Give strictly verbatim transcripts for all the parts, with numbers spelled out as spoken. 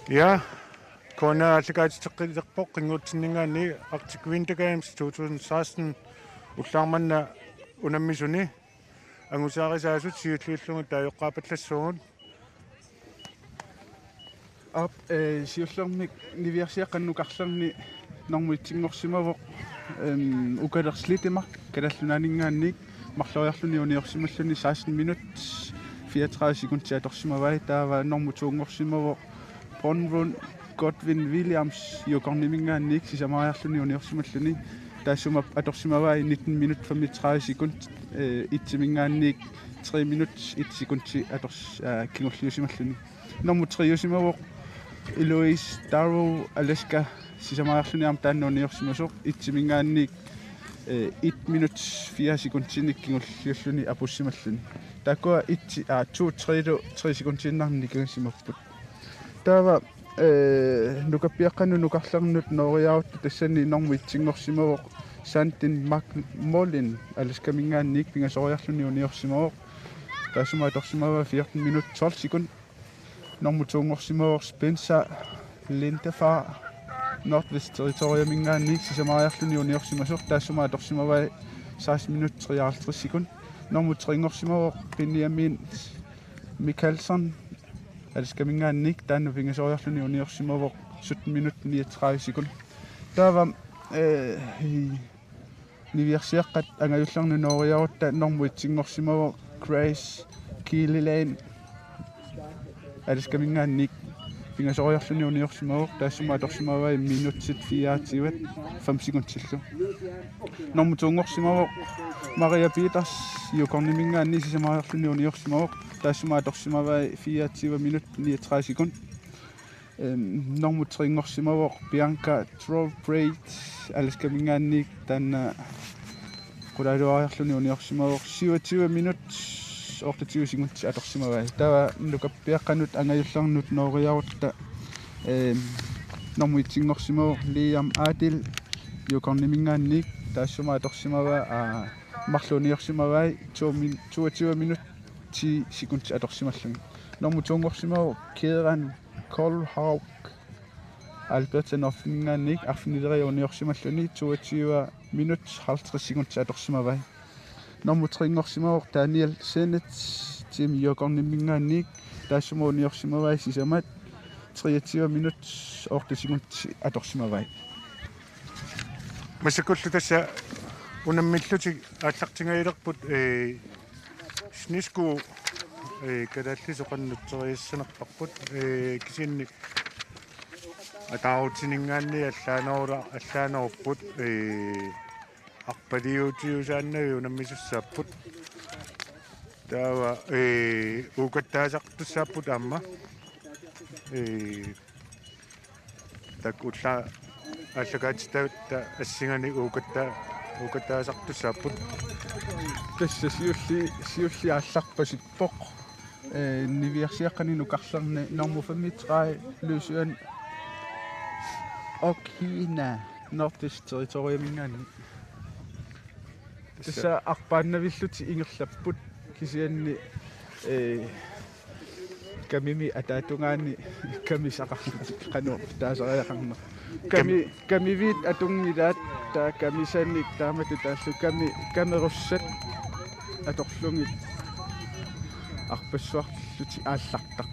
Ja, K N R aallakaatitseqqilerpoq qinnguutsinninngaanniit Arctic Winter Games to tusind seksten ullaarmanna unammisuni angusaarisaasoq siulliullugu taajoqqaapallassuugut. Aap, eh, siullermik niviarsiaqqat nukarlerni normu etsinngorsimavoq, em, Ukaler Slitima Kalaallit Nunaanninngaanniit marloriarluni uniorsimalluni seksten minut fireogtredive sekundit atorsimavai. Taava normu toonngorsimavoq Bronwyn Godwin Williams Yukonimingaanniit sisamariarluni uniorsimalluni. Taassuma atorsimavai nitten minut femogtredive sekundit, eh, itsiminngaanniit tre minut et sekundit ators-, eh, kingulliusimalluni. Normu triusimavoq Eloise Darrow Alaska sisamariarluni aamma taanna uniorsimasoq itsiminngaanniit, eh, et minut fire sekundinik kingulliulluni apussimalluni. Taakkua et, ah, to, tre, tre sekundiinnarnik nikagasimapput. Taava, eh, nukappiaqqanut nukarlernut nooriarutta tassani normu etsinngorsimavoq Sandin McMullin Alaskaminngaanniit pingasoriarluni uniorsimavoq. Taassuma atorsimavai fjorten minut tolv sekund. Normu toonngorsimavoq Spencer Lindefar Nordvest Territoriaminngaanniit sisamariarluni uniorsimasoq. Taassuma atorsimavai seksten minut treoghalvtreds sekund. Normu treenngorsimavoq Benjamin Mikkelsen Alaskaminngaanniit, taanna pingasoriarluni uniorsimavoq sytten minut niogtredive sekund. Taava, eh, i-, niviarsiaqqat angajullerni nooriarutta normu etsinngorsimavoq Grace Kielilane Alaskaminngaanniit, pingasoriarluni uniorsimavoq, taassuma atorsimavai minutsit fireogtyve fem sekundillu. Normu toonngorsimavoq Maria Peters Yukoniminngaanniit sisamariarluni uniorsimavoq, taassuma atorsimavai fireogtyve minut niogtredive sekund. Em, normu treenngorsimavoq Bianca Troubray Alaskaminngaanniit, taanna qulaaluariarluni uniorsimavoq syvogtyve minut otteogtyve sekundit atorsimavai. Taava nukappiaqqanut angajullernut nooriarutta, em, normu etsinngorsimavoq Liam Adil Yukoniminngaanniit, taassuma atorsimavai, aa, marluk uniorsimavai to min-, toogtyve minut ti sekundit atorsimallugit. Normu toonngorsimavoq Kieran Colhawk Alberta Northiminngaanniit, arfinileriarluni uniorsimalluni toogtyve minut halvtreds sekundit atorsimavai. Normu treenngorsimavoq Daniel Sennett Team Yukoniminngaanniit, taassuma uniorsimavai sisamat treogtyve minut otte sekundit atorsimavai. Massakkullu tassa unammillutik aallartingajalerput, ee, snescooter, ee, kalaallisut qanoq nutseriassanerparput, ee, kisianni ataarutininngaanniit allaanerula-, allaaneruput, ee, arpaliutiusaannavik unammisussaapput. Taava, ee, uukattaasartussaapput aamma. Ee, taakku ullaaq aallakaatitatta assinganik uukatta-, uukattaasartussaapput. Tassa siulli-, siulliit aallarpasippoq. Ee, niviarsiaqqani nukarlerni normu femogtredive Lucian Okhina Northwest Territoriaminngaanniit. Tassa arpaannavillutik ingerlapput kisianni, ee, kamimi ataatungaani kamisaqarlutik qanoq taasariaqarneq. Kami-, kamiviit atunngilaat, taava kamisanik taamatut taallugu kami-, kamerussat atorlugit arpassuarlutik aallartarput.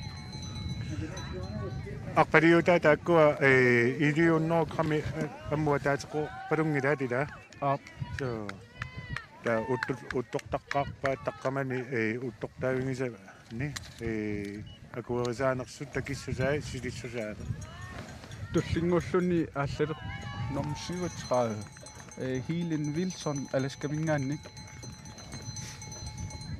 Arpaliutaat taakkua, ee, iliuunnerup kami, ee, ammut ataateqarpalunngilaat ilaa. Aap. Suu. Taava uttut-, uttortaqqaarpaat taqqamani, ee, uttortaavigisani, ee, akuerisaanersut takissusaat silissusaat. Tullinnguulluni aallalerpoq nummer syvogtredive, ee, Helen Wilson Alaskaminngaanniit.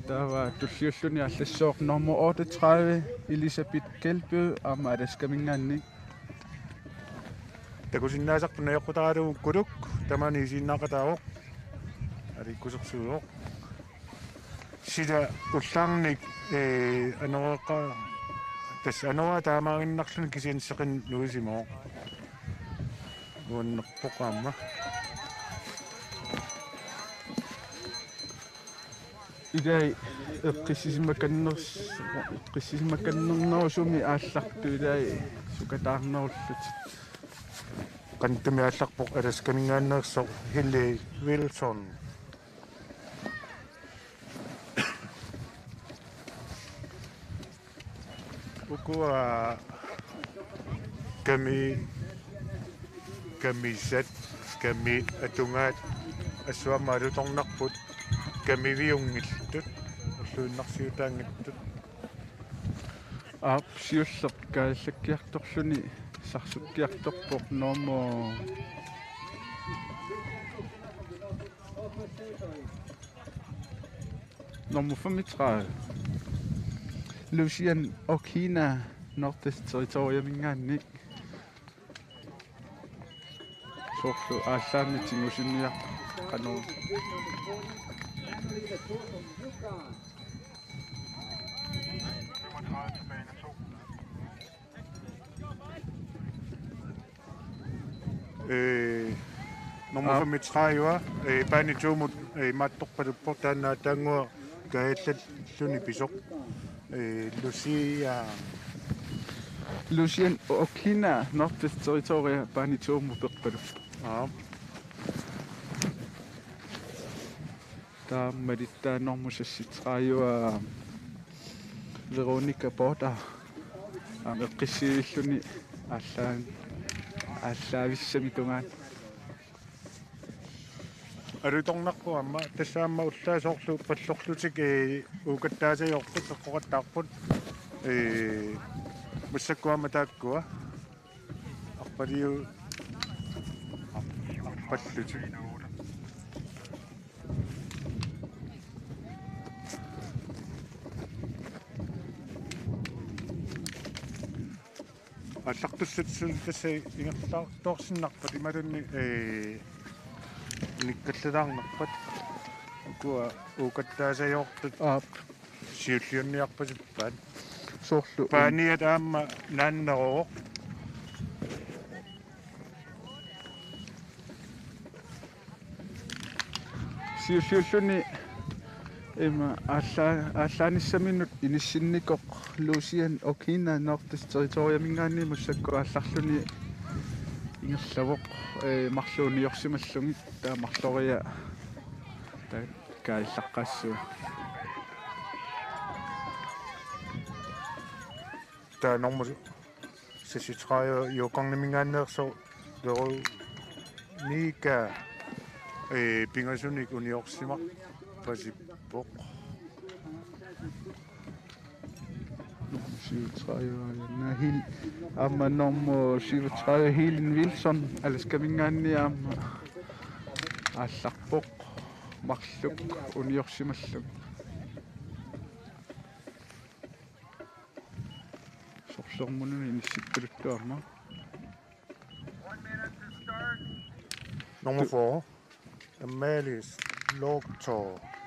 Taava tulliulluni aallassooq nummer otteogtredive Elisabeth Kjeldbø aamma Alaskaminngaanniit. Takusinnaasarput najoqqutaralugu Kuluk, tamaani isiginnaaqataavoq. Aliikkusersuuvoq. Sila ullaarnik, ee, anoreqqa-, tassa anoraa taamaaginnarluni kisianni seqineq nuisimavoq. Nuannerpoq aamma. Ilai eqqissisimakanner-, eqqissisimakannernerusumi aallartut ilai Sukataarnerullutik. Qanoq-mi aallarpoq Alaskaminngaanneersoq Hilly Wilson. Ukua kami, kamisat, kami atugaat assut aamma alutornarput kamiviunngillat, ulluinnarsiutaanngitsut. Aap, siulleq kaalakkiartorluni sarsukkiartorpoq nummer, nummer femogtredive. Lucian Okina, Northwest Territoriuminngaanniit. Soorlu aallaanngitsunnguusinniaq qanoq. Ee, nummer Aap. femogtredive, ee, bane to-mut, ee, imaattorpaluppoq, taanna taannguaq kaajallalluni pisoq. Ee, Lucia. Lucian Okina, Northwest Territoria, bane to-mut peqqaluppoq. Aap. Taamaalilluta nummer seksogtredive, Veronica Porter. Aamma eqqissiviilluni aallaan-, aallaavissami tungaanut. Alutornarpoq aamma, tassa aamma ullaaq soorlu pallorlutik, ee, uukattaasajoortut eqqoqattaarput. Ee, massakkut aamma taakkua. Arpaliu-, ar-, arpallutik. Aallartussat suli tassa ingerlaartoorsinnarpat imaluunniit, ee, inikkallalaarnerpat. Ukua uukattaasajoortut. Aap. Siulliunniarpasippaat. Soorlu. Paaniat aamma naanneruvoq. Siulliulluni ima aalla-, aallaanissaminut inissinnikoq Lucian Okina Northwest Territoriuminngaanniit massakkut aallarluni ingerlavoq, ee, marluk uniorsimallugit, taava marloriarluta kaajallaqqaassua. Taava nummer seksogtredive Yukongiminngaanneersoq Veronica, ee, pingasunik uniorsimaqpasippoq. Nummer syvogtredive, Nahil, aamma nummer syvogtredive, Helen Wilson, Alaskaminngaanniit aamma aallarpoq marluk uniorsimallugit. Sorlermunun inissippaluttuarma. Nummer fyrre. Amalie Lotto.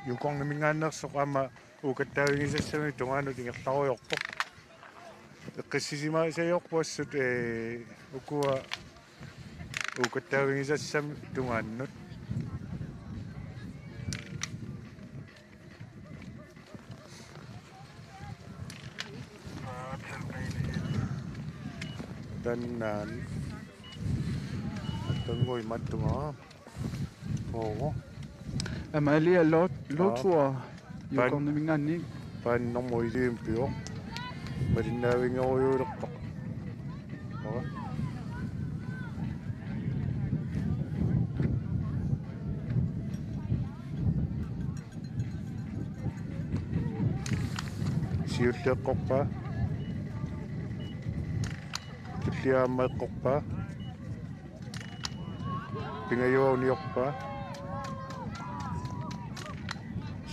Yukongiminngaanneersoq aamma uukattaavigisassamik tungaanut ingerlarujoorpoq. Eqqissisimasajoorput assut, ee, ukua uukattaavigisassamik tungaanut. Taanna. Taanna imaattunga. Oo. Amalie Lot-, Lotua. Aap. Yukongiminngaanniit. Bane nummer elleve-miippoq. Malinnaavigerujuulerpoq. Aa. Siulleq eqqorpaa. Tullia aamma eqqorpaa. Pingajuat uniorpaa.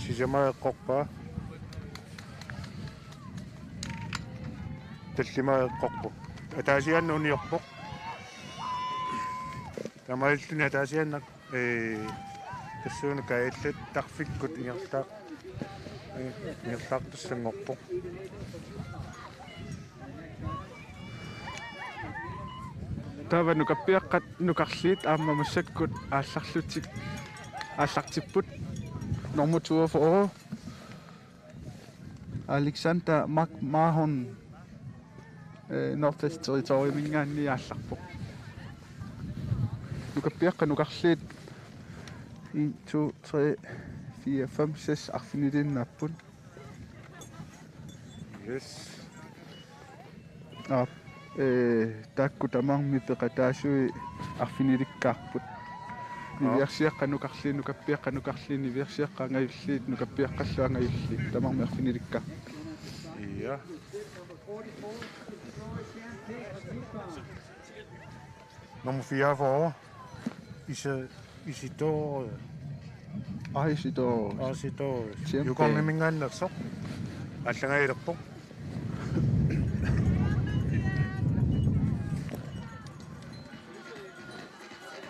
Sisamat eqqorpaa. Tallimat eqqorpoq. Ataasiaannaq uniorpoq. Taamaalilluni ataasiaannaq, ee, tassuuna kaajallattarfikkut ingerlaaq-, ee, ingerlaartussanngorpoq. Taava nukappiaqqat nukarliit aamma massakkut aallarlutik aallartipput. Nummer toogfyrre, Alexander McMahon. Eh, Northwest Territoriuminngaanniit aallarpoq. Nukappiaqqat nukarliit en, to, tre, fire, fem, seks arfinia ilinnaapput. Yes. Aap, eh, taakku tamarmik peqataasui arfinilikkaarput. Aap. Niviarsiaqqat nukarliit, nukappiaqqat nukarliit, niviarsiaqqat angajulliit, nukappiaqqallu angajulliit, tamarmik arfinilikkaarput. Ja. Nummer fireogfyrre. Isi-, Isidor. Aa, Isidor. Isidor. Siampe. Yukongiminngaanneersoq. Aallangaalerpoq.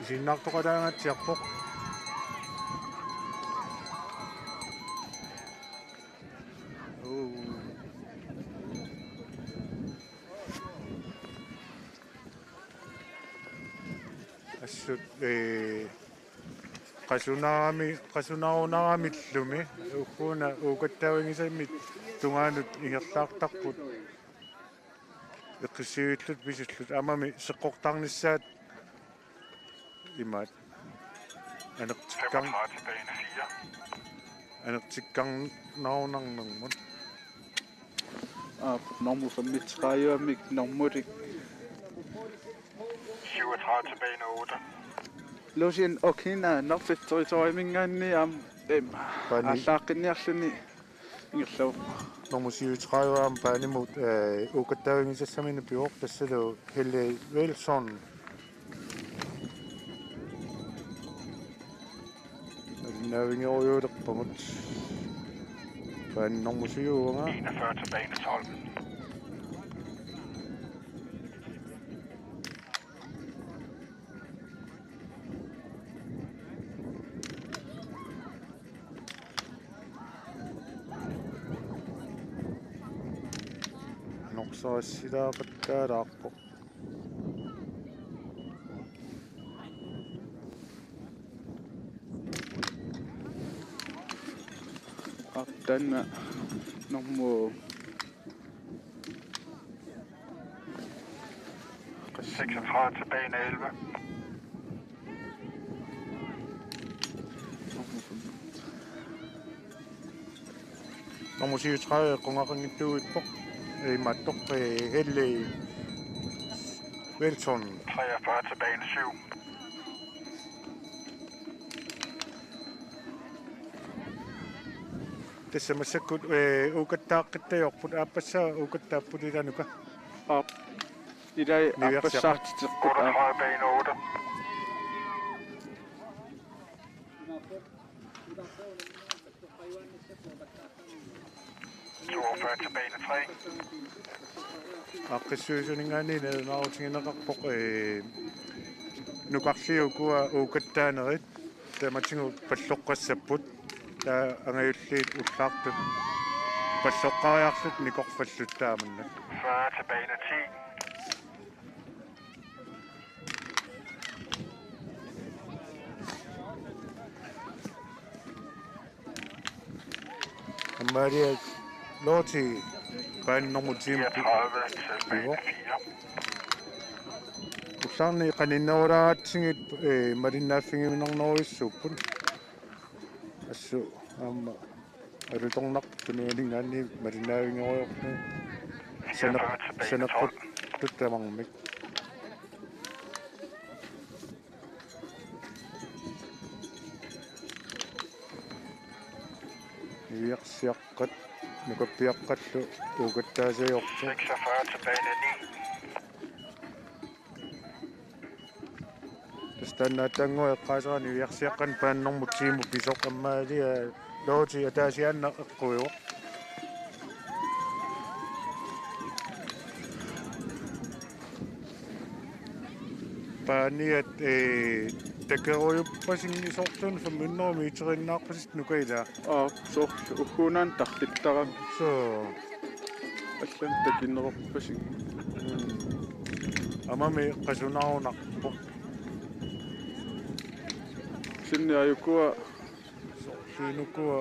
Isiginnaartoqalaangaatsiarpoq. Uu. Assut, eh, qasunarami-, qasunarunaramiillumi ugguna uukattaavigisami tungaanut ingerlaartarput. Eqqissivillutik pisullutik aammami seqqortarnissaat imaat. Anertikkarn-, anertikkarnarunarnermut. Aap, nummer femogtredive-mik nummerik. Syvogtredive tilbage nummer otte. Lucien Okina, Northwest Territoriuminngaanniit aamma, em, Pani. Aallaqqinniarluni ingerlavoq. Nummer syvogtredive aamma paanimut, eh, uukattaavigisassaminik pivoq tassalu Helle Wilson. Naavingerujuulerpagut. Bane nummer syv uanga. Enogfyrre til bane tolv. Norsaq silaaqattaalaarpoq. Aap, taanna nummer seksogtredive tilbage elleve. Nummer syvogtredive, qungaqanngitsuuvoq, eh, imaattoq, eh, Helle Wilson. Treogfyrre tilbage syv. Tassa massakkut, eh, uukattaaqqittajorput, aappassaa uukattaapput ilanuka. Aap. Ilai niviarsiaqqat. Aappassaartiterput, aap. Otteogtredive bane otte. Toogfyrre tilbage tre. Aaqqissuisuninngaanniit nalunaarutigineqarpoq, eh, nukarliit ukua uukattaanerit tamatigut palloqqassapput, taava angajulliit ullaartut palloqqariarlutik nikorfallutik taamannak. Fyrre tilbage ti. Amalia Looti, bane nummer ti-mut pi-, pivoq. Ullaarni qaninnerulaaratsigu, eh, malinnaaffigiuminarnerujussuupput. Assut aamma alutornarpoq tunininngaanniit malinnaavigerujoorput. Saneq-, saneqquttut tamarmik. Niviarsiaqqat nukappiaqqallu uukattaasajortut. Seksogfyrre tilbage ni. Tassa taannaattanngua eqqaasara niviarsiaqqat bane nummer ti-mut pisoq, Amalia Looti ataasiaannaq eqquivoq. Baneat, eh, takerujuppasinngitsoortunik femhundrede meteriinnaarpasissuit nukailaa. Aap, soorlu ugguuna tarrittarami. Soo. Allamik takineqarpasinngillat. Mm. Aamami qasunarunarpoq. Kisianni aajukua. Soorlu nukua.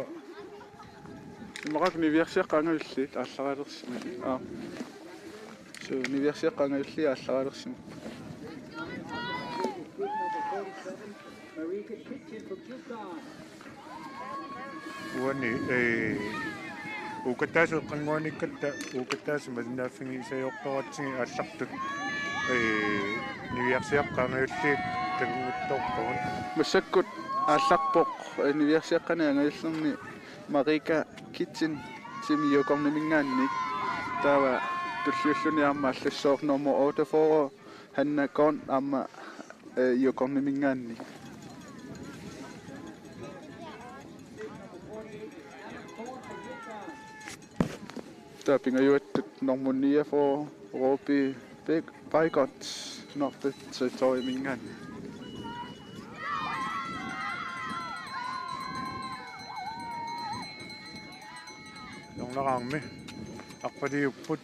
Immaqa niviarsiaqqat angajulliit aallaralersimagit. Aap. Niviarsiaqqat angajulliit aallaraalersimapput. Uani, ee, uukataasut eqqannguanikkatta, uukataasut malinnaaffigisaajortoratsigit aallartut, ee, niviarsiaqqat angajulliit takunngitsoorpagut. Massakkut aallarpoq, ee, niviarsiaqqani angajullerni Marika Kitsin Team Juukorniminngaanniit. Taava tulliulluni aamma allassooq nummer otteogfyrre, Hanna Korn aamma, ee, Juukorniminngaanniit. Taava pingajuattut nummer niogfyrre, Ruby Beg-, Baigot, Northern Territoryminngaanniit. Hjørneraarmi arpaliupput.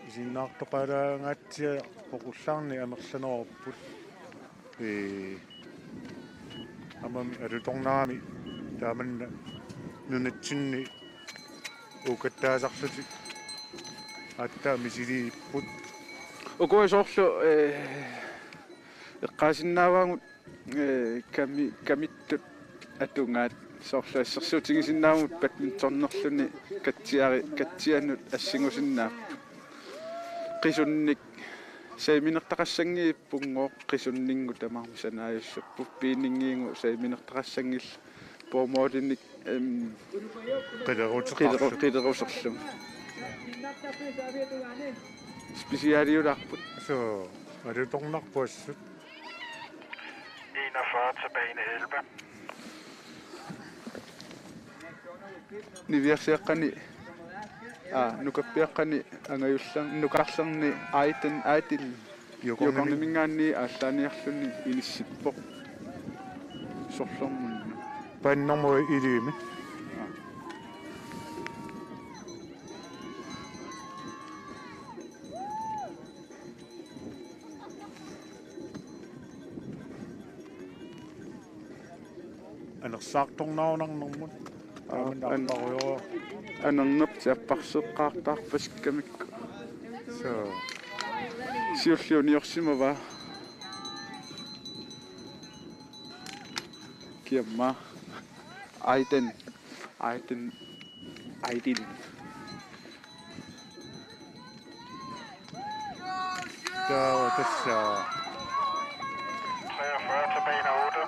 Isiginnaartoqalaangaatsiarpoq, ullaarni amerlanerupput. Ee, aamma alutornarami taamanna nunatsinni uukataasarlutik aatsaat misiliipput. Ukua soorlu, ee, eqqaasinnaavaagut, ee, kami-, kamittut atugaat, soorlu assersuutigisinnaavagut badmintonerluni katsiari-, katsianut assingusinnaapput. Qisunnik saviminertaqassanngiippunngooq, qisunninngooq tamarmik sanaajussapput, piinninngiinngooq saviminertaqassanngillat, bordmålinik, em, qileruteqarluni. Qileru-, qileruserluni. Specialiulaarput. Soo, alutornarpoq assut. Enogfyrre til bane elleve. Niviarsiaqqani, aa, nukappiaqqani angajullerni, nukarlerni Aiden, Aiden Juukornimi-, Juukorniminngaanniit aallaaniarluni inissippoq. Sorlermunna. Bane nummer elleve. Anersaartornaarunarnermut. Aa, taamanna an-, arparujoor. Anernertik apparseqqaartaarpasikkamikku. Soo. Siulliuniorsimavaa. Kiamma. Aiden. Aiden. Aiden. Taava tassa. Treogfyrre til bane otte.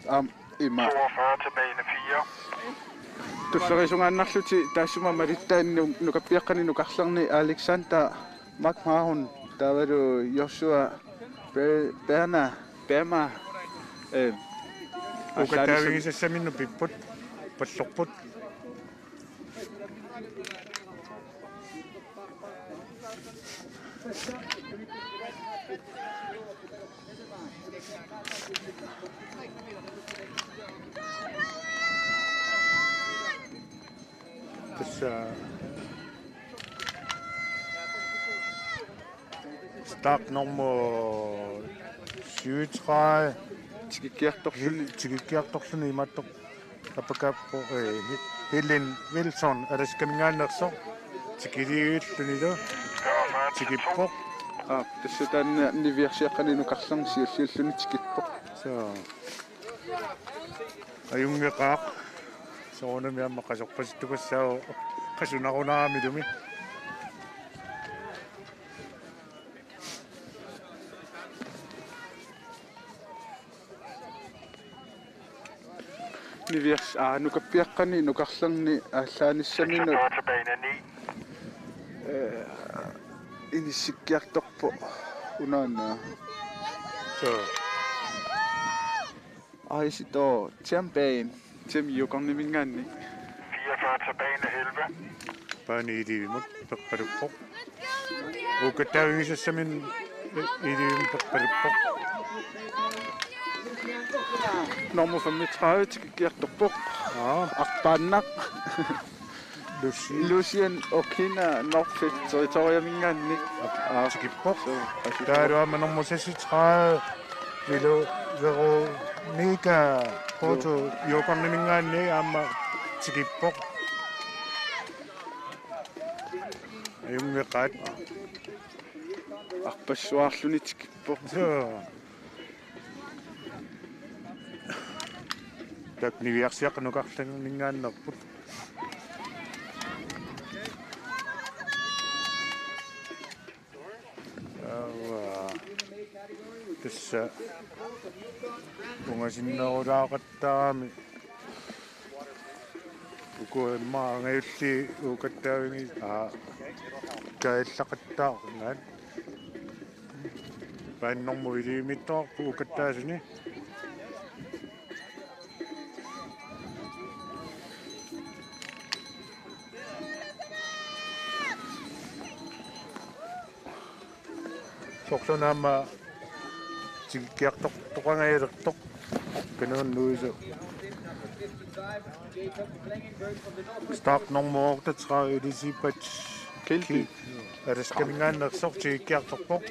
Aamma, ima. Toogfyrre til bane fire. Tulleriisungaannarlutik taassuma malittaanni nu-, nukappiaqqani nukarlerni Alexander McMahon, taavalu Joshua Be-, Berna, Berma, eh, uukataavigisassaminnut pipput, pallorput. Tassa start nummer syvogtredive. Tikikkiartorluni. Tikikkiartorluni imaattoq. Apakappo, eh, He-, Helen Wilson, Alaskaminngaanneersoq. Tikiliivillunilu. Tikippoq. Aa, tassa taanna niviarsiaqqani nukarlerni siulliulluni tikippoq. Soo. Ajunngeqaaq. Soorunami aamma qasorpasittugassaavoq qasunarunaaramilumi. Niviars-, aa, nukappiaqqani nukarlerni aallaanissaminut. Seksogfyrre til bane ni. Eh, inissikkiartorpoq unaana. Soo. Aisito Champagne, Team Juukorniminngaanniit. Fireogfyrre til bane elleve. Bane ellevemut peqqaluppoq. Uukataavigisassaminnut ellevemut peqqaluppoq. Nummer femogtredive tikikkiartorpoq. Aa. Arpaannaq. Lucy. Lucian Okina North Territoriuminngaanniit. Aa, tikippoq. Suu, aa, tikippoq. Taavalu aamma nummer seksogtredive, Velo Veronica Porto, Juukorniminngaanniit aamma tikippoq. Ajunngeqaat. Arpassuarluni tikippoq. Suu. Taakku niviarsiaqqat nukarlerminngaanneerput. Aava. Tassa ungasinnerulaaqattaarami. Uku immaqa angajulliit uukattaavigit, aa, kaallaqattaarngaat. Paannormu iliumittoq uukattaasuni. Soorlu aamma tikikkiartortoqangajalertoq. Kanunnuisu. Start nummer otteogtredive, Elisabeth Kelby. Alaskaminngaanneersoq tikikkiartorpoq.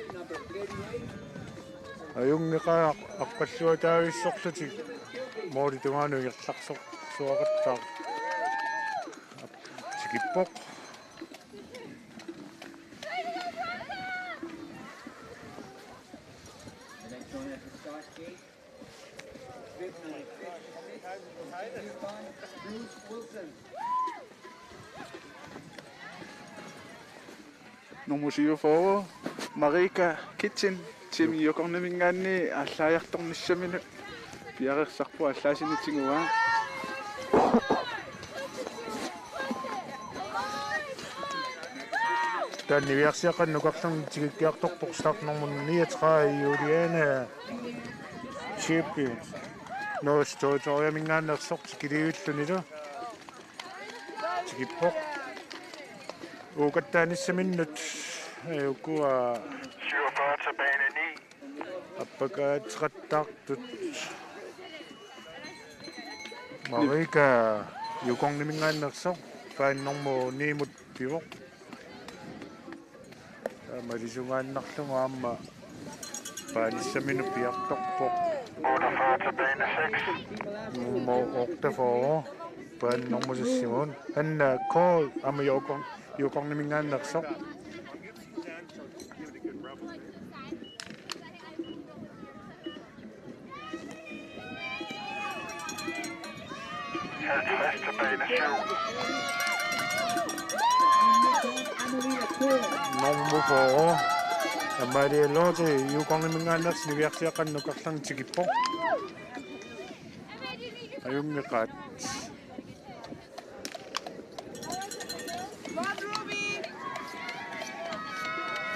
Ajunngeqaaq aqqalluataavissorlutik målip tungaanut ingerlarsorsuaqattaaq. Tikippoq. Nummer syvogfyrre, Marika Kitchen, Team Juukorniminngaanniit aallaajartornissaminut piareersarpoq, aallaasinut tiguaa. Taanna niviarsiaqqat nukarlerni tikikkiartorpoq, start nummer niogtredive, Juliane Chippy. North Territoriuminngaanneersoq tikiliivillunilu. Tikippoq. Uukattaanissaminnut, eh, ukua syvogfyrre til bane ni. Appakaateqattaartut. Marika Juukorniminngaanneersoq, paannormu ni-mut pivoq. Taamalisungaannarlugu aamma paanissaminut piartorpoq. Otteogfyrre til bane seks. Nummer otteogfyrre, paannormu seks-imut. Hanna K, aamma Juukor-, Juukorniminngaanneersoq. Halvtreds til bane syv. Nummer fyrre, Amalie Lotte, Juukorniminngaanneersoq, niviarsiaqqat nukarlerni tikippoq. Ajunngeqaat.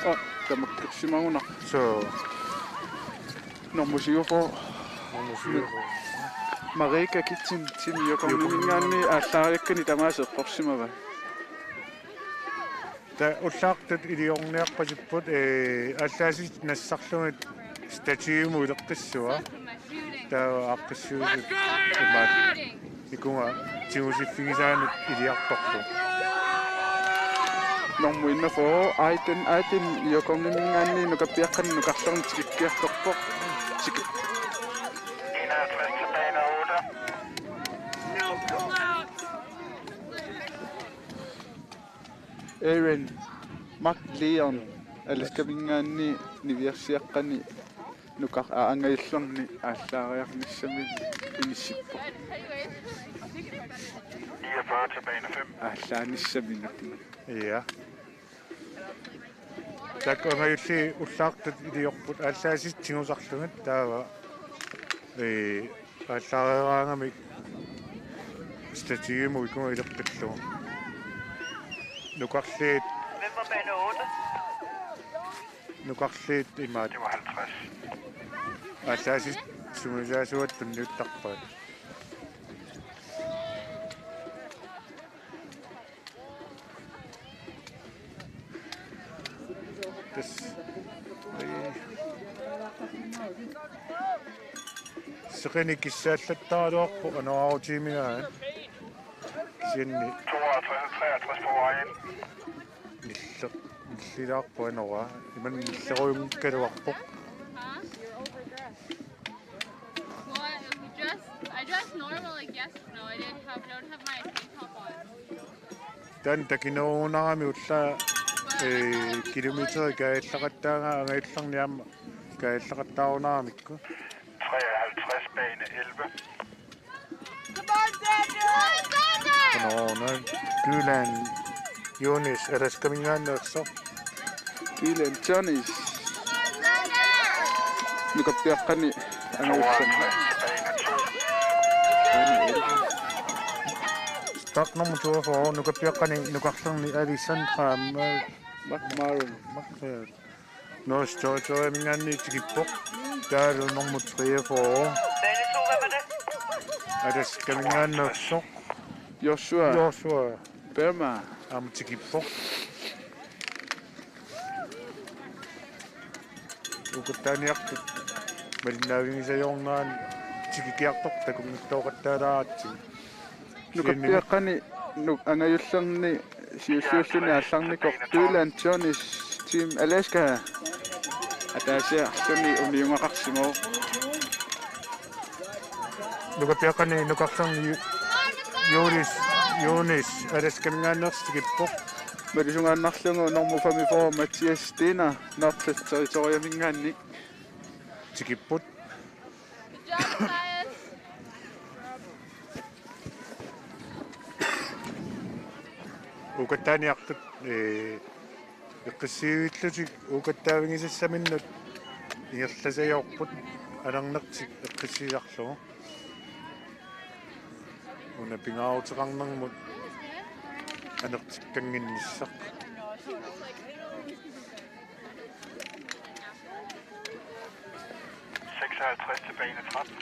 Aa, tamakkersimagunarpoq. Suu. Nummer syvogfyrre. Nummer syvogfyrre. Marika Kitchen, Team Juukorniminngaanniit aallariakkani tamaasa eqqorsimavaa. Taava ullaartut iliorniarpasipput, ee, aallaasisut nassarlugit stativimut ileqqissavaa. Taava aaqqissuisut imaat nikunga tigusiffigisaanut iliartorlugu. Nummer enogfyrre, Aiden, Aiden Juukorniminngaanniit nukappiaqqani nukarlerni tikikkiartorpoq. Tiki- Aaron McLeon, Alaskaminngaanniit niviarsiaqqani nukar-, aa, angajullerni aallariarnissaminut inissippoq. Niogfyrre til bane fem. Aallaanissaminut. Ja. Taakku angajulliit ullaartut iliorput, aallaasisut tigusarlugit, taava, ee, aallareeraangamik stativimut ikunga ileqqillugu. Nukarliit. Hvem var bane otte? Nukarliit imaat. Det var halvtreds. Aallaasisut sungiusaasuat tunniuttarpaat. Tassa. Seqineq kissaallattaraluarpoq anorerutigigaanni. Jenny. Tooghalvtreds, treoghalvtreds på vej ind. Nille-, nillilaarpoq anora. Imanna nillerujunngikkalaarpoq. Huh? Well, I dressed, I dressed normal, like, yes, no, I didn't have, don't have my tank top on. Taanna takinerugunarami ullaa, ee, kilometer kaajallaqattaarnanga angajullerni aamma kaajallaqattaarunaramikku. Treoghalvtreds bane elleve. Qanoq una, Dylan Jonis, Alaskaminngaanneersoq. Dylan Jonis. Nukappiaqqani angajullerni. Start nummer toogfyrre, nukappiaqqani nukarlerni Alexandra Ma-, McMurray. Mak-, North Territoryminngaanniit tikippoq. Taavalu nummer treogfyrre. Alaskaminngaanneersoq. Joshua. Joshua. Berma. Aamma tikippoq. Ukattaaniartut malinnaavigisajornerani tikikkiartortut takunngitsooqattaalaaratsigu. Nukappiaqqani nu-, angajullerni siulliulluni aallarnikoq Dylan Jones, Team Alaska. Ataasiarluni uniugaqarsimavoq. Nukappiaqqani nukarlerni Ju-, Juulis, Juunis, Alaskaminngaanneersoq tikippoq. Malusungaannarlugu normu femogfyrre Mathias Steener, North Territoryminngaanniit tikipput. Ukattaaniartut, ee, eqqissivillutik ukattaavigisassaminnut ingerlasajoorput alarnertik eqqissiisarlugu. Una pingaaruteqarnermut anertikkannginnissaq. Seksoghalvtreds til bane tretten.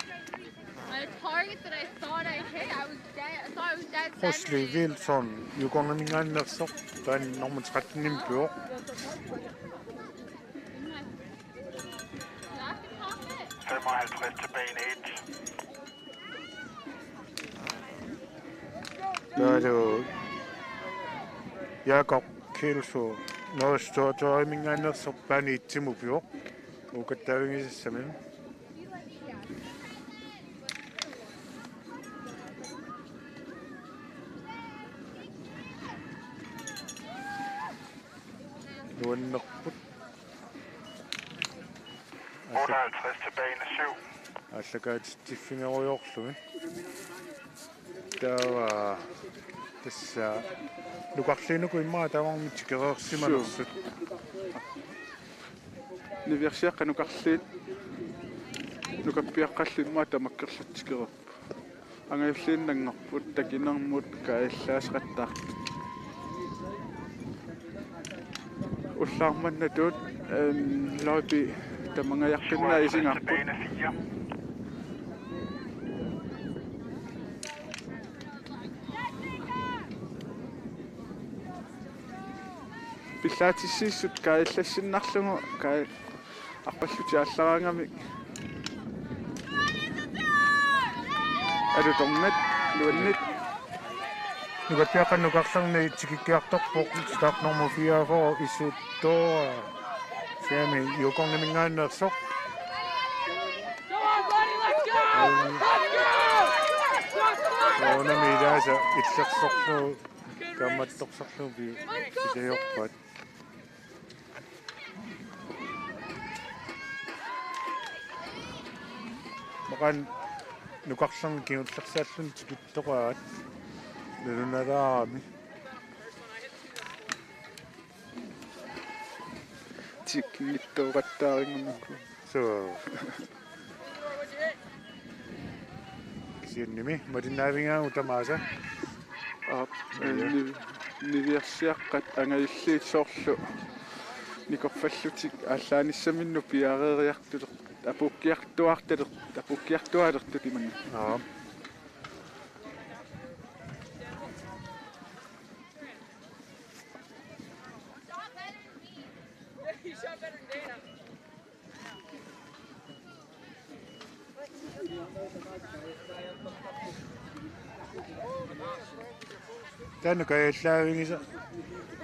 On a target that I thought I hit, I was dead. I thought I was dead center. Wesley Wilson, Yukon-iminngaanneersoq, taanna nummer tretten-imik pivoq. Femoghalvtreds til bane et. Taavalu Jakob Kielsu, North Territoryminngaanneersoq, bane et-imut pivoq. Ukattaavigisassaminnut. Nuannerput. Otteoghalvtreds til bane syv. Aallakaatitsiffigerujoorlugit. Taava tassa nukarliinuku immaqa tamarmik tikereersimanersut. Suu. Niviarsiaqqat nukarliit. Nukappiaqqallu immaqa tamakkerlutik tikereerput. Angajulliinnanngorput takinermut kaajallaasaqattaartut. Ullaarmannatut, em, løjpi tamangajaqqinnaat isigarput. Pillaatissiissut kaajallassinnarlugu kaaj-, arpallutik aallaraangamik. Alutornaq, nuanneq. Nukappiaqqat nukarlerni tikikkiartorpoq, start nummer fireogfyrre, Isuttoa Sami, Yukon-iminngaanneersoq. Soorunami ilaasa illersorlugu kaammattorsorlugu pi-, pisariaqarpat. Maqaana nukarlerni kingullersaalluni tikittoqaat nalunalaarami. Tikkinngitsooqattaaringunuku. Suu. Kisiannimi malinnaavigaagut tamaasa. Aap, ja. Ni-, niviarsiaqqat angajulliit soorlu nikorfallutik aallaanissaminnik piareeriartuler-, apuukkiartuaartaler-, apuukkiartuaalertut imannak. Aap. Taanna kajallaavigisaq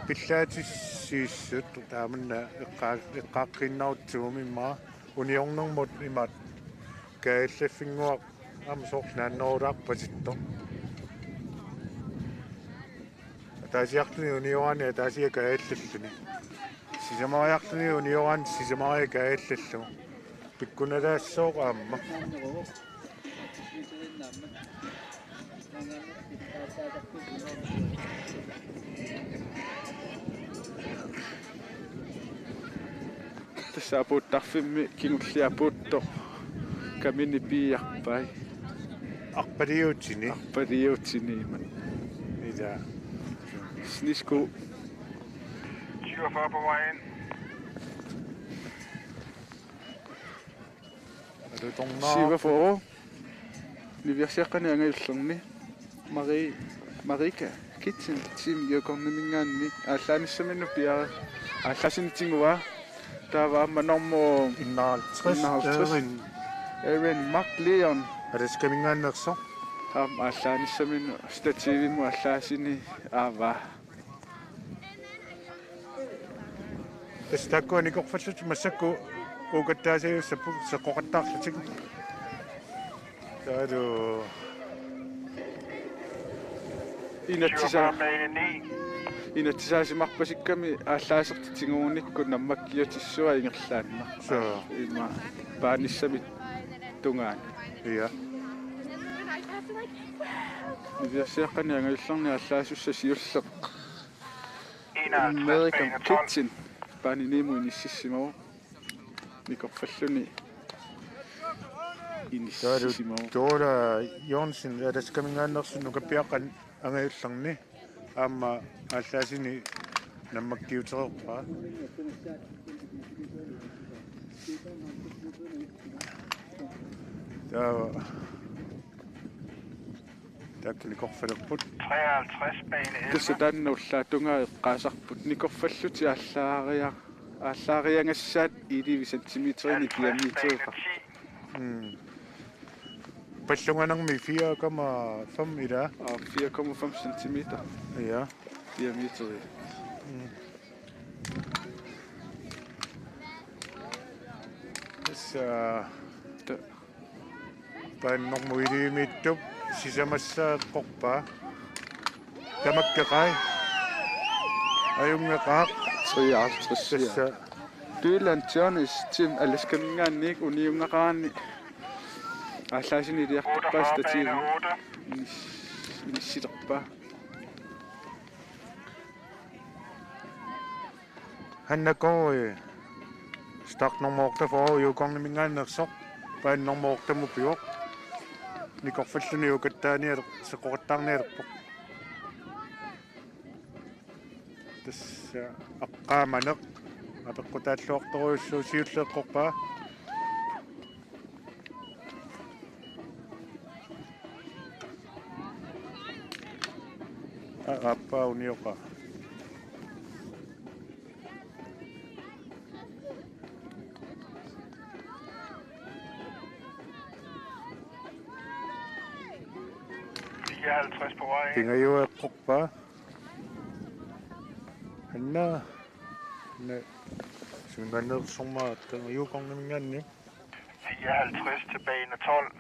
pillaatissiissut taamanna eqqaa-, eqqaaqqiinnarutsigu immaqa uniornermut imaat kajallaffinnguaq aamma soorlu naannerulaarpasittoq. Ataasiarluni unioraanni ataasiarluni kajallalluni. Sisamariarluni unioraanni sisamariaq kajallallugu. Pikkunalaassooq aamma. Tassa apuuttarfimmi kingulliit apuuttoq kamini piiarpai. Arpaliuutini. Arpaliuutini imaat. Ila. Snesko. Syvogfyrre på vej ind. Alutornaa. Syvogfyrre. Niviarsiaqqani angajullerni. Mari-, Marika Kitsen, Team Yukonniminngaanniit, aallaanissaminut piareerpoq. Aallaasini tiguaa. Taava aamma normu enoghalvtreds, enoghalvtreds. Erin. Erin McLeon. Alaskaminngaanneersoq. Aamma aallaanissaminut stativimut aallaasini aavaa. Tassa taakkua nikorfallutik massakkut uukattaasajussapput seqqoqattaarlutik. Taavalu inatsisaa-, inatsisaasimarpasikkami aallaasertut tigunikku nammakkiutissua ingerlaannaq. Suu. Ima paanissamik tungaanut. Ja. Niviarsiaqqani angajullerni aallaasussaq siulleq. American Kitchen. Paaniniimut inississimavoq. Nikorfalluni inissisimavoq. Tuula Jørgensen, Alaskaminngaanneersoq nukappiaqqat angajullerni. Aamma aallaasini nammakkiutereerpaa. Taava. Taakku nikorfalerput. Treoghalvtreds bane elleve. Tassa taanna ullaap tungaa eqqaasarput. Nikorfallutik aallaaria-, aallaariagassaat elleve centimeterinik diameteriga. Mm. Pallunganermi fire komma fem ilaa. Aa, fire komma fem centimeter. Ja. Diameteri. Mm. Tassa. Ta- Paani normu ellevemiittup sisamassaa eqqorpaa. Tamakkeqai. Ajunngeqaaq. Treoghalvtreds. Tassa. Dylan Jones, Team Alaskaminngaanniit, uniunngaqaraanni aallaasini iliartorpaa stativi. Inis-, inissilerpaa. Hanna Kåre, start nummer otteogfyrre, Yukonniminngaanneersoq, paani nummer ottemut pivoq. Nikorfalluni uukattaanialer-, seqqoqattaarnialerpoq. Tassa aqqaamaneq, apeqqutaalluartorujussuuvoq, siulleq eqqorpaa. A-, aappaa unioqaa. Fireoghalvtreds på vej. Pingajuat eqqorpaa. Hanna. Hanna. Sunganersormaa, taanna Yukonniminngaanniit. Fireoghalvtreds til bane tolv.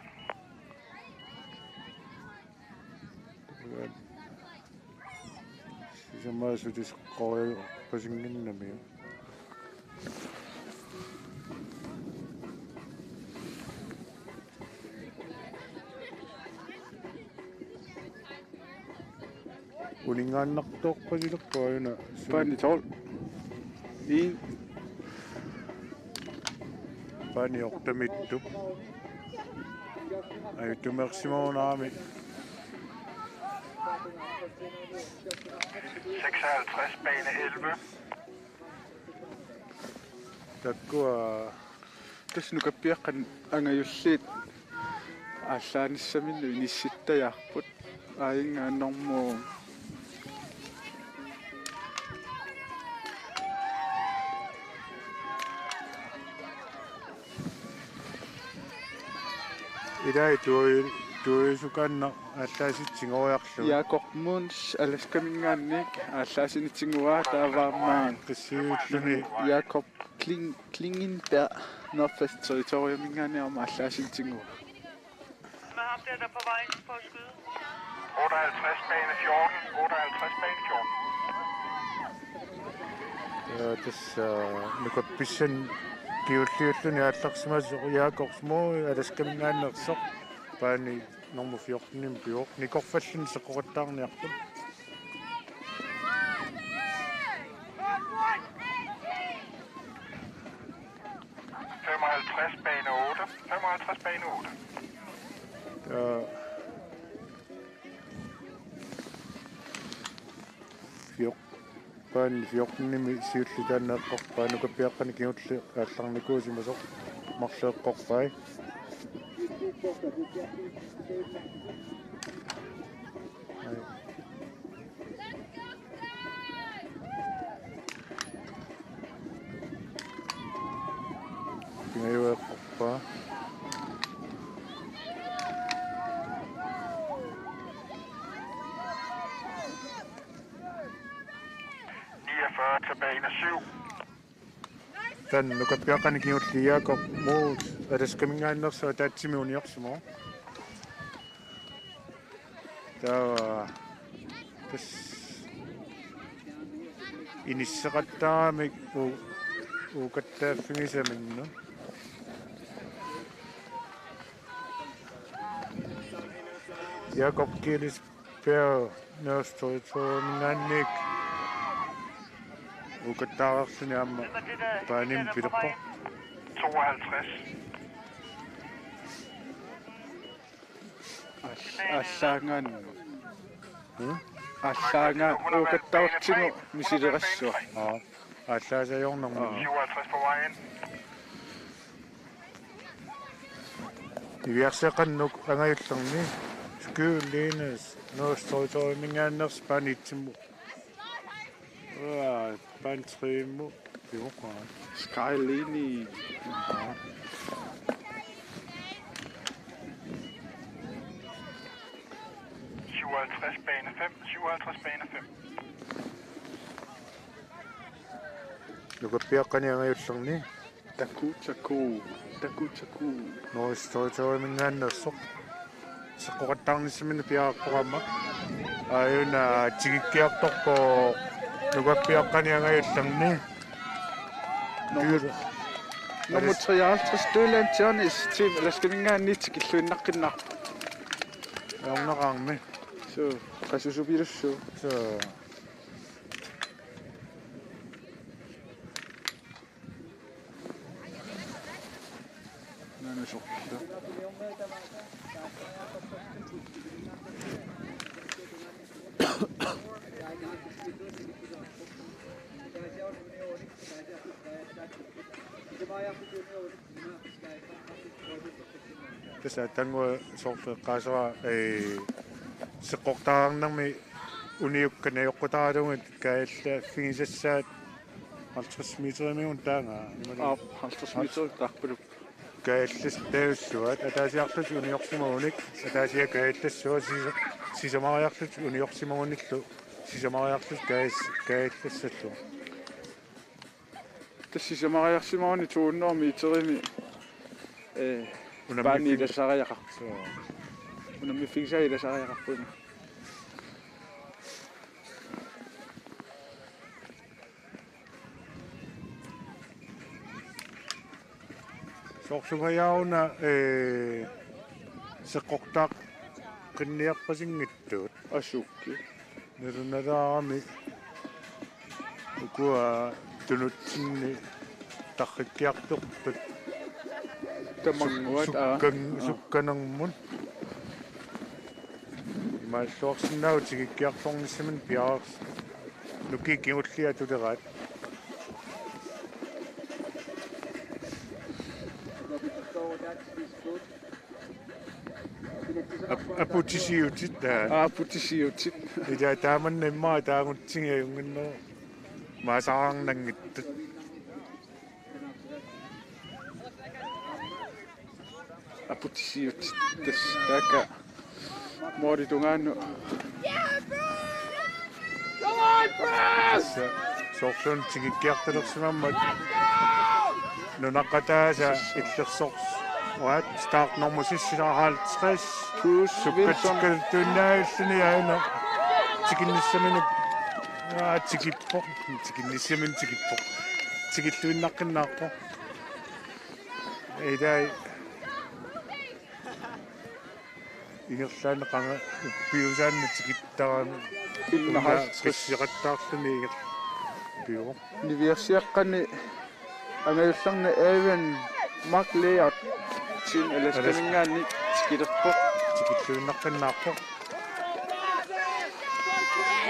Sisamaassutisqoriarpasinnginnami. Uninngaannartoorpasilerpoq aajuna. Paani tolv. En. Paani ottemiittup. Ajutumeersimagunarami. Seksoghalvtreds bane elleve. Taakkua. Tassa nukappiaqqat angajulliit aallaanissaminut inissittajaarput. Aajunga normu. Ilai tuoi-, Tuisukanna aallaasitsinngoriarlugu. Jakob Munch Alaskaminngaanniit aallaasitsinngua taavaammaa. Qissiulluni. Jakob Kling-, Klingenberg Nordfest Territoriuminngaanniit aamma aallaasitsinngua. Med ham der, der er på vej ind for at skyde. Otteoghalvtreds bane fjorten, otteoghalvtreds bane fjorten. Ja, tassa, øh, nukappiaqqani kingulliulluni aallarsimasoq Jakob Smoo, Alaskaminngaanneersoq, baani nummer fjorten-imi pivoq, nikorfalluni seqqoqattaarniarpoq. Femoghalvtreds bane otte. Femoghalvtreds bane otte. Ja. Fjor-, baani fjorten-imi siulliit taanna eqqorpaa, nukappiaqqani kingulleq aallarnikuusimasoq marluk eqqorpai. Ai. Pingajuat eqqorpaa. Niogfyrre til bane syv. Taanna nukappiaqqani kingulliit Jakob Moos Alaskaminngaanneersoq ataatsimik uniorsimavoq. Taava tassa inisseqattaarami u-, uukattaaffigisaminnut. Jakob Kielitz Bjerg Nørretorp Tormingaanniit uukattaarluni aamma baanimi pilerpoq. Tooghalvtreds. Al-, allaangaannaq. Hmm? Allaangaannaq uukattaartigu misilerassuaq. Aa, aallaasajornermi. Aa. Syvoghalvtreds på vejen. Niviarsiaqqanut angajullerni Skyy Linus Nørretorp Tormingaanneersoq baani etsimut. Aa, baani tremut pivoq. Skyline. Aa. Syvoghalvtreds bane fem, syvoghalvtreds bane fem. Nukappiaqqani angajullerni. Taku, taku, taku, taku. Nørretorp Tormingaanneersoq. Seqqoqattaarnissaminut piareerpoq aamma. Aajuna tikikkiartorpoq nukappiaqqani angajullerni. Nummer, nummer treoghalvtreds, Dylan Johnnies, Team Alaskaminngaanniit tikilluinnaqqinnaarpoq. Ajornaqaarmi. Suu, qasusupilussuuvoq. Suu. Nanusorlu. Tassa taanna soorlu eqqaasara, ee, seqqortaarnermi uniukkat najoqqutaralugu kaajallaaffigisassaat halvtreds meterimigut taanna. Aap, halvtreds meter taarpuluk. Kaajallassaat taassuat, ataasiarlutik uniorsimagunik, ataasiarlutik kaajallassaat sisa-, sisamariarlutik uniorsimagunillu, sisamariarlutik kaaj-, kaajallassallu. Tassa sisamariarsimaguni to hundrede meterimi, eh, unammi-, baani ilasariaqarpoq. Suu. Unammiffigisaa ilasariaqarpoq. Soorlu una, eh, seqqortaaqqinniarpasinngitsugut. Asuki. Nalunalaarami ukua tunutsinni tarrikkiartortut. Tamannguat, suk-, aa, sukkan-, aa, sukkanermut. Imaalluarsinnaavoq tikikkiartornissaminut piareers-, nukiit kingulliit atuleraat. Ap-, aputisiutit, aa. Aa, aputisiutit. Ila taamanna immaqa taagutsigiga ajunngitsoq. Maasaqarnanngitsut. Aputisiutit tassa taakku Målip tungaanut. Soorluuna tikikkiartulersimammat nunaqqataasa illersorsuat startnummer seks, halvtreds. Bruce Wilson. Sukkatikkaluttuinnaalluni aana tikinnissaminut. Aa, tikippoq. Tikinnissaminut tikippoq. Tikilluinnaqqinnaarpoq. Ilai. Ingerlaannaq qanga uppiusaannaq tikittarami. Enoghalvtreds. Qissiqattaarluni ingerlaannaq uppiuvoq. Niviarsiaqqani angajullerni Aaron McLeod Team Alaskaminngaanniit tikilerpoq. Tikilluinnaqqinnaarpoq.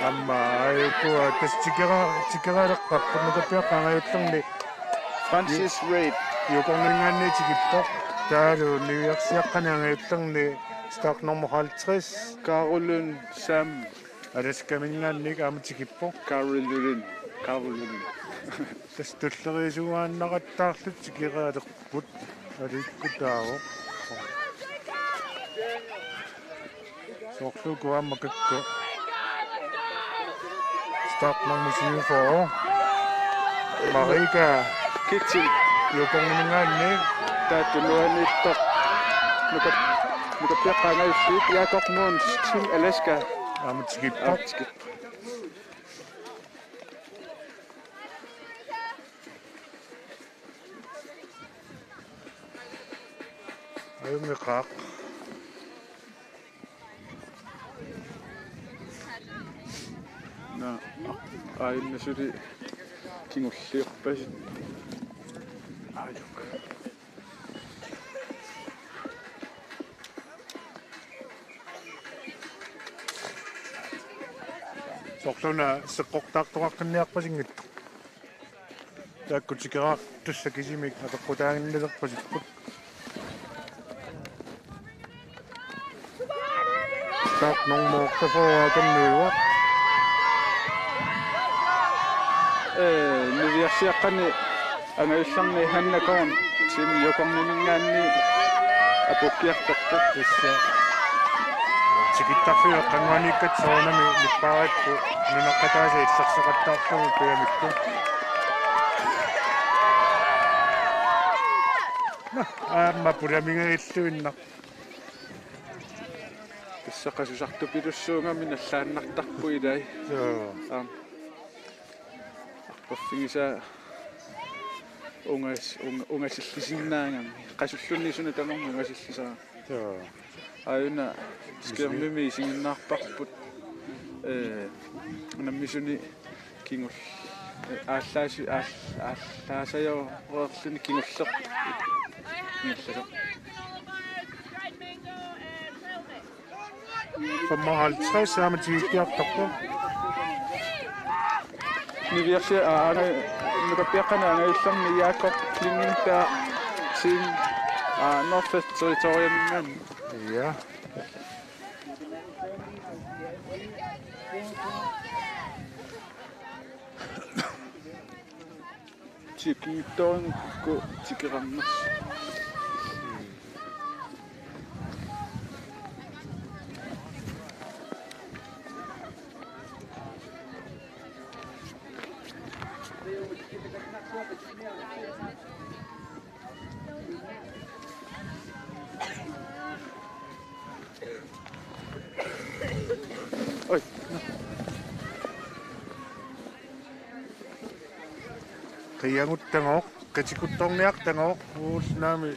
Aamma aajuku tassa tikera-, tikeralerparput nukappiaqqap angajullerni Francis Reid. Yukoninngaanniit tikippoq. Taavalu niviarsiaqqani angajullerni startnummer halvtreds. Karolyn Sam. Alaskaminngaanniit aamma tikippoq. Karolyn. Karolyn. Tassa tulleriisuaannaqattaarlutik tikeralerput. Aliikkutaavoq. Soorlu uku aamma kakku. Startnummer syvogfyrre. Marika Kittel. Yukoninngaanniit. Taava tunuaniittoq. Nuka-, nukappiaqqap angajulliit Jakob Mogens, Team Alaska. Aamma tikippoq. Aamma tikippoq. Ajunngilaq. Naa, aajuna suli kingulliorpasippoq. Aajuna. Soorluuna seqqortaartoqaqqinniarpasinngitsoq. Taakku tikeraartussat kisimik apeqqutaaginnalerpasipput. Startnummer otteogfyrre akanniuvoq. Ee, niviarsiaqqani angajullerni Hanna Korn, Team Yukoninngaanniit apuukkiartorpoq. Tassa. Tikittarfiup eqqannguaniikkatta soorunami nippaarakku nunaqqataasa illersoqattaarlugu pujamikku. Aamma pujamigilluinnaq. Tassa qasusartupilussuugami nallaannartarpoq ilai. Joo. Aamma. Arpaffigisaa ungas-, unga-, ungasillisinnaagami. Qasulluunniit suna tamarmi ungasillisaa. Joo. Aajuna skærmimi isiginnaarparput. Ee, nammisuni kingul-, ee, aallaasi-, aall-, aallaasajoreerluni kingulleq. Kingulleq. Femoghalvtreds aamma tikikkiartorpoq. Niviarsi-, aa, anga-, nukappiaqqani angajullerni Jakob Klingenberg, Team, aa, Northwest Territorialiminngaanniit. Ja. Tikinngitsoorukku tikerarnersoq. Oj. Qiaguttagooq, qitikuttorniartagooq, uulnaami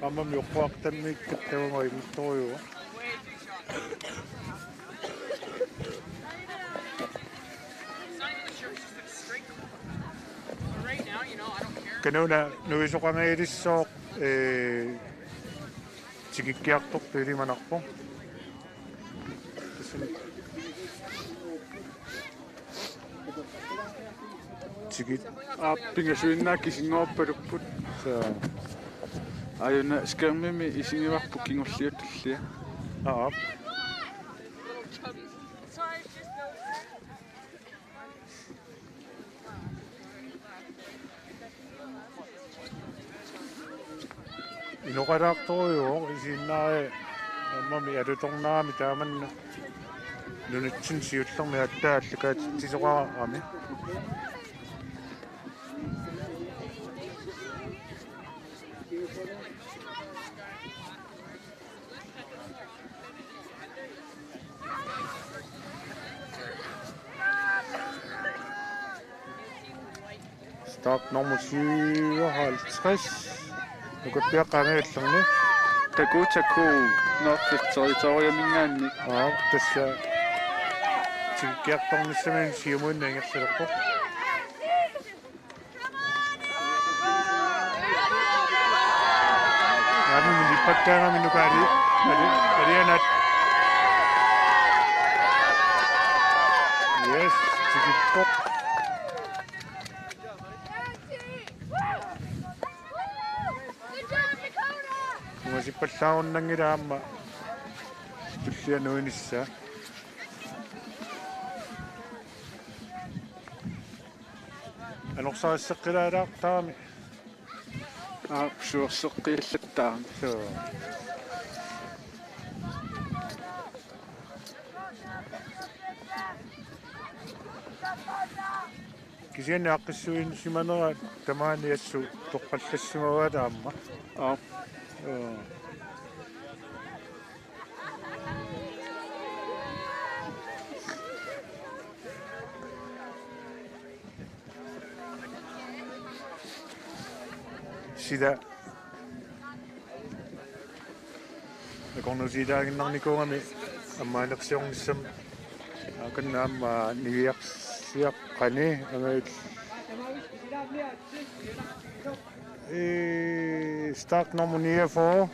ammam joqquartammiikkattagooq imuttorujuuvoq. Kanuna nuisoqangajalissooq, ee, tikikkiartortoq ilimanarpoq. Tassani. Tikit. Aa, pingasuinnaat kisinngoorpalupput. Soo. Aajuna skærmimi isigivarput kingulliutullia. Aap. Inoqalaartorujuuvoq isiginnaari Aamma alutornarami taamanna nunatsinni siullermi aatsaat aallakaatitsisoqarami. Start nummer syvoghalvtreds. Nukappiaqqat angajullerni. Taku Taku, Northwest Territoriuminngaanniit. Aa, tassa tikikkiartornissaminnut siumuinnaq ingerlalerpoq. Aamma nipakkaangami Nuka ali-, ali-, alianat. Yes, tikippoq. Ungasippallaarunanngilaq aamma tullia nuinissaa. Anorsarisseqqilaalaartarami. Aap, suerseqqiallattaarami. Suu. Kisianni aaqqissuussimanera tamaani assut toqqallassimavaat aamma. Aap. Joo. Sila akornusiilaaginnarnikuugami ammaanersiornissami. Akanna aamma niviarsiaqqani angajul-, ee, start nummer niogfyrre.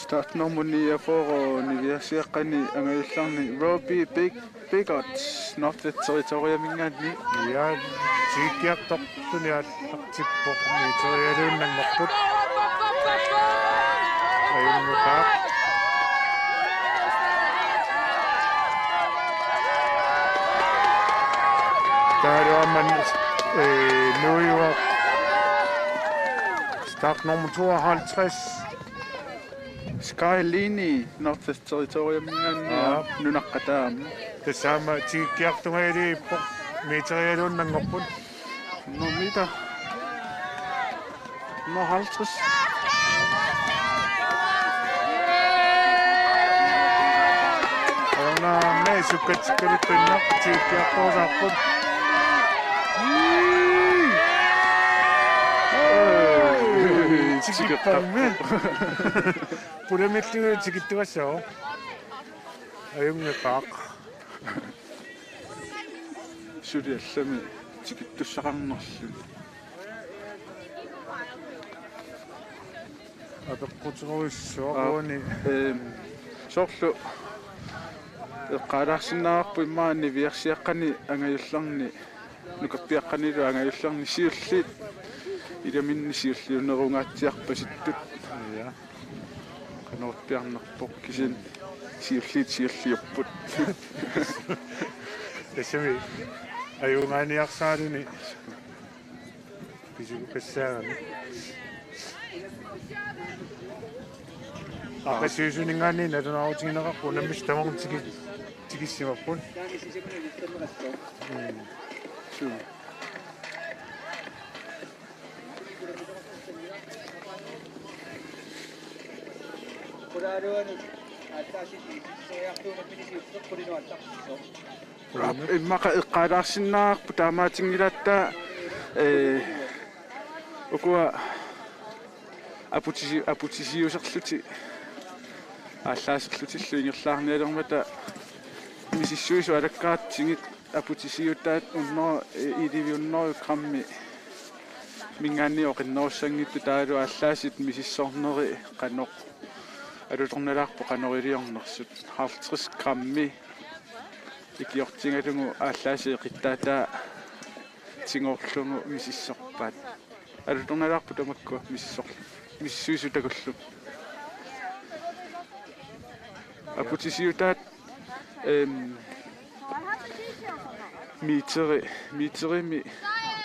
Start nummer niogfyrre niviarsiaqqani angajullerni Robbie Big Bigot, Northwest Territoriuminngaanniit. Ja, tikikkiartorluni aallartippoq, meterialuinnanngorput. Ajunngutaaq. Taavalu aamma, eh, nuivoq. Start nummer tooghalvtreds. Sky Lee, Northwest Territoriuminngaanniit. Aap. Nunaqqataami. Tassa aamma tikikkiartungajalerpoq, meterialuinnanngorput. Nummer meter. Nummer halvtreds. Ajornaq aamma sukkatsikkaluttuinnaq tikikkiartorusaarput. Tikipparmi. Pulamillugu tikittugassooq. Ajunngutaaq. Suli allami tikittussaqarnerluni. Apeqquterujussuaq. Aa, uani. Ehm, soorlu eqqaalaarsinnaavarput immaqa niviarsiaqqani angajullerni, nukappiaqqanilu angajullerni siulliit ilaminni siulliunerungaatsiarpasittut. Ja. Qanorpiarnerpoq kisianni siulliit siulliupput. Tassami ajugaaniarsaaluni pisukassaagami. Aqaguisuninngaanniit nalunaarutigineqarpoq, unammisut tamarmik tigi-, tikissimapput. Mm. Suu. Immaqa eqqaalaarsinnaavarput taamaatinngilaat, ee, ukua aputisi-, aputisiuserlutik aallaaserlutillu ingerlaarnialermata misissuisut alakkaatsigit aputisiutaat hundrede, eh, elleve hundrede grammi minngaanniit oqinnerussanngitsut taavalu aallaasiit misissorneri qanoq alutornalaarput qanoq iliornersut halvtreds grammi ikiortigalugu aallaasiit eqittaataa tigoorlugu misissorpaat. Alutornalaarput tamakkua misissor-, misissuisut takullugit. Aputisiutaat, ehm, meteri, meterimi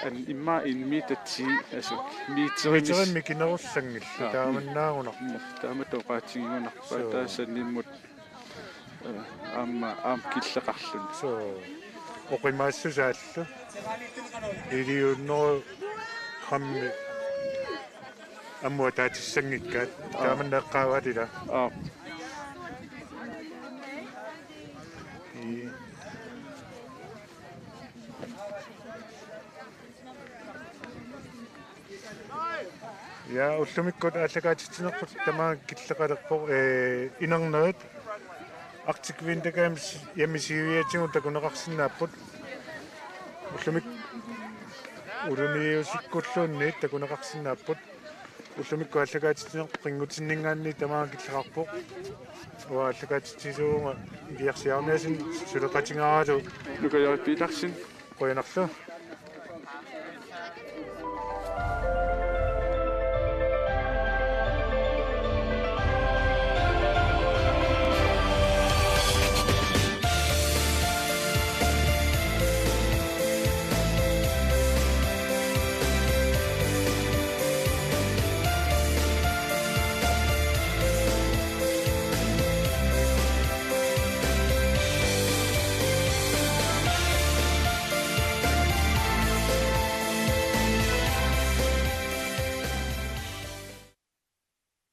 an immaqa en meter ti, altså meterinis. Meterinik mikinerussanngillat. Aa, taamannaarunarpoq. Mm, taamatut oqaatigigunarpaa. Suu. Taava sanimmut, eh, aamma, aamma killeqarluni. Suu. Oqimaassusaallu. Iliuunneru grammi ammut ataatissanngikkaat. Aa. Taamanna eqqaavaat ila. Aa. Ii. Ja, ullumikkut aallakaatitsinerput tamaanga killeqalerpoq, eh, inernerit Arctic Winter Games hjemmesiuiatigut takuneqarsinnaapput. Ullumikkut uluniusikkulluunniit takuneqarsinnaapput. Ullumikkut aallakaatitsinerput pinngortitinninngaanniit tamaanga killeqarpoq. Uanga aallakaatitsisuuvunga iliarsiarniasin suleqatigaaralu. Nuka Jørgen Petersen. Qujanarlu.